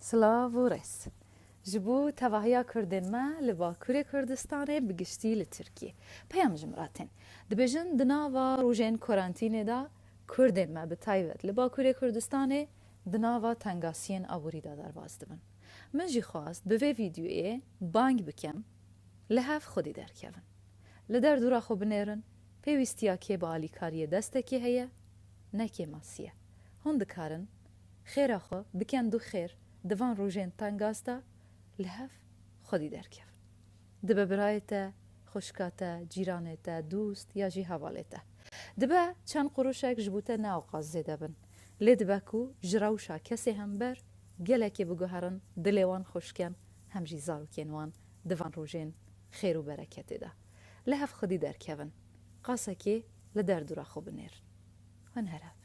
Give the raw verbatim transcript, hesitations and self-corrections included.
Silav û rêz. Ji bo tevahiya Kurdên me li Bakurê Kurdistanê, bi giştî li Tirkiyê. Peyam ji min re tên. Dibêjin, di nava rojên karantînê de Kurdên me bi taybet li Bakurê Kurdistanê di nava tengasiyên aborî de derbas dibin. Min jî xwest bi vê vîdyoyê bang bikim, li hev xwedî derkevin. Li derdora xwe binêrin, pêwîstiya kê bi alîkariyê destekê heye, ne kêmasiyê. Hûn dikarin xêra xwe bikin du xêr di van rojên tengas de, li hev xwedî derkevin. Dibe birayê te, xwişka te, cîranê te, dûst ya jî hevalê te. Dibe çend quruşek ji bo te ne ewqas zêde bin. Lê dibe ku ji rewşa kesê hember gelekê biguherin, dilê wan xweş ken, hem jî zarokên wan di van rojên xêr û bereketê de li hev xwedî derkevin. Qasekê li derdora xwe binêrin. Hûn here.